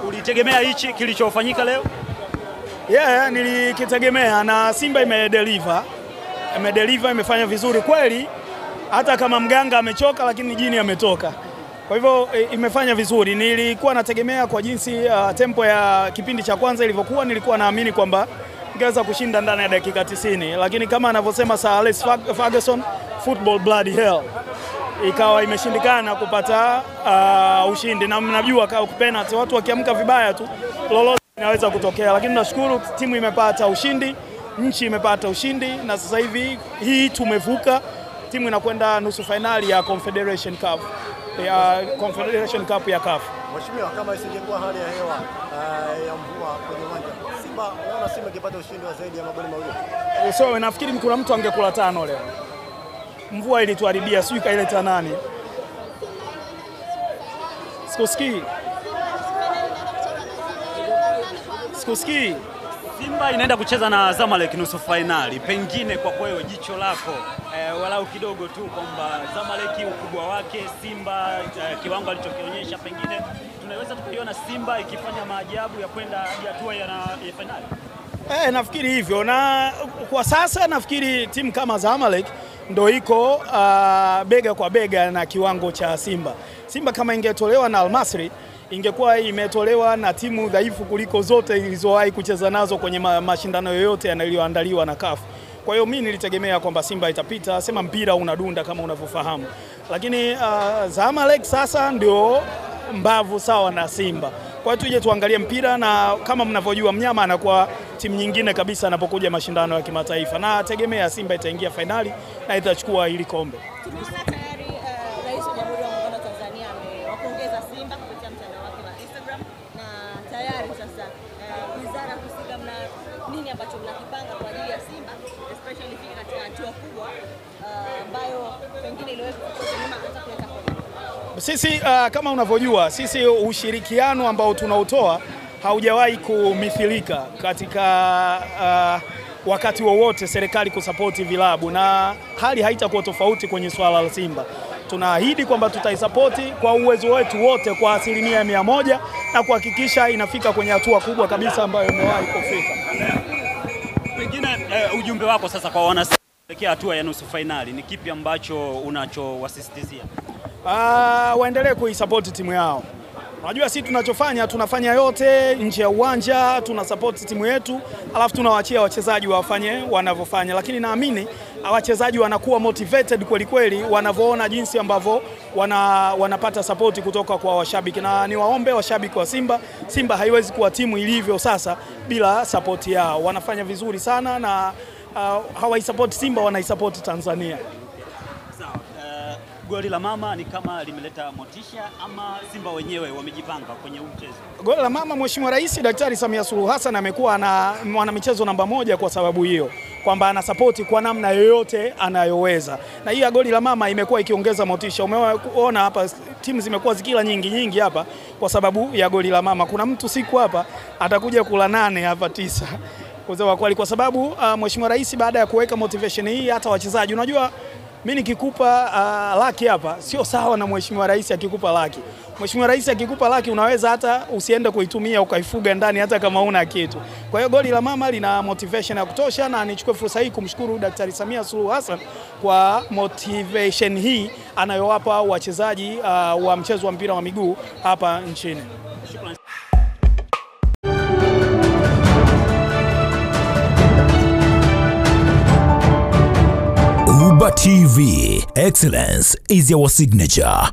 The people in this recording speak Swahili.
Ulitegemea hichi kilichofanyika leo? Yeah, nilikitegemea na Simba imedeliver. Imedeliver, imefanya vizuri kweli. Hata kama mganga amechoka lakini jini ametoka. Kwa hivyo imefanya vizuri. Nilikuwa nategemea kwa jinsi tempo ya kipindi cha kwanza ilivyokuwa, nilikuwa naamini kwamba ingeweza kushinda ndani ya dakika 90. Lakini kama anavyosema Sir Alex Ferguson, football bloody hell, ikawa imeshindikana kupata ushindi. Na mnajua kwa penalty watu wakiamka vibaya tu lolote inaweza kutokea. Lakini nashukuru timu imepata ushindi, nchi imepata ushindi, na sasa hivi hii tumevuka, timu inakwenda nusu finali ya Confederation Cup. Ya Confederation Cup ya CAF. Mheshimiwa, kama isingekuwa hali ya hewa ya mvua kwenye uwanja, Simba unaona Simba ingepata ushindi wa zaidi ya magoli 2? So nafikiri kuna mtu angekula 5 leo. Mvua ilituharibia, sijui kaileta nani. Sikusikii. Sikusikii. Simba inaenda kucheza na Zamalek nusu finali. Pengine kwa kwewe jicho lako walau kidogo tu kwamba Zamalek ukubwa wake, Simba kiwango alichokionyesha, pengine tunaweza tukaiona Simba ikifanya maajabu ya kwenda hadi hatua ya finali. Nafikiri hivyo, na kwa sasa nafikiri timu kama Zamalek ndo iko bega kwa bega na kiwango cha Simba. Simba kama ingetolewa na Al-Masry ingekuwa imetolewa na timu dhaifu kuliko zote ilizowahi kucheza nazo kwenye mashindano yoyote yanayoandaliwa na CAF. Kwa hiyo mimi nilitegemea kwamba Simba itapita, sema mpira unadunda kama unavyofahamu. Lakini Zamalek sasa ndio mbavu sawa na Simba. Kwa hiyo tuje tuangalie mpira, na kama mnavyojua mnyama anakuwa timu nyingine kabisa anapokuja mashindano ya kimataifa. Na tegemea Simba itaingia finali na itachukua hili kombe. Tumeona tayari Rais wa Jamhuri ya Muungano wa Tanzania amewapongeza Simba kupitia mtandao wake wa Instagram, na tayari sasa wizara husika mna nini ambacho mnakipanga kwa ajili ya Simba, especially fika katika hatua kubwa ambayo pengine iliweza kutoka hata kuleta kombe? Sisi kama unavyojua, sisi ushirikiano ambao tunautoa haujawahi kumithilika katika wakati wowote serikali kusapoti vilabu, na hali haitakuwa tofauti kwenye swala la Simba. Tunaahidi kwamba tutaisapoti kwa uwezo wetu wote kwa 100% na kuhakikisha inafika kwenye hatua kubwa kabisa ambayo imewahi kufika. Pengine ujumbe wako sasa kwa wana Simba kuelekea hatua ya nusu finali ni kipi ambacho unachowasisitizia? Waendelee kuisapoti timu yao. Unajua sisi tunachofanya, tunafanya yote nje ya uwanja, tunasupport timu yetu, alafu tunawaachia wachezaji wafanye wanavyofanya. Lakini naamini wachezaji wanakuwa motivated kweli kweli wanavyoona jinsi ambavyo wanapata support kutoka kwa washabiki. Na niwaombe washabiki wa Simba, Simba haiwezi kuwa timu ilivyo sasa bila support yao. Wanafanya vizuri sana na hawaisupport Simba, wanaisupport Tanzania. Sawa. Goli la mama ni kama limeleta motisha ama Simba wenyewe wamejipanga kwenye mchezo? Goli la mama, Mheshimiwa Rais Daktari Samia Suluhu Hassan amekuwa na mwanamichezo namba 1 kwa sababu hiyo, kwamba anasapoti kwa namna yoyote anayoweza. Na hii ya goli la mama imekuwa ikiongeza motisha. Umeona hapa timu zimekuwa zikila nyingi nyingi hapa kwa sababu ya goli la mama. Kuna mtu siku hapa atakuja kula 8 hapa 9. Kwa sababu Mheshimiwa Rais baada ya kuweka motivation hii hata wachezaji, unajua mimi nikikupa laki hapa sio sawa na Mheshimiwa Rais akikupa laki. Mheshimiwa Rais akikupa laki unaweza hata usiende kuitumia ukaifuga ndani hata kama una kitu. Kwa hiyo goli la mama lina motivation ya kutosha, na nichukue fursa hii kumshukuru Daktari Samia Suluhu Hassan kwa motivation hii anayowapa wachezaji wa mchezo wa mpira wa miguu hapa nchini. Shukrani. Uba TV, excellence is our signature.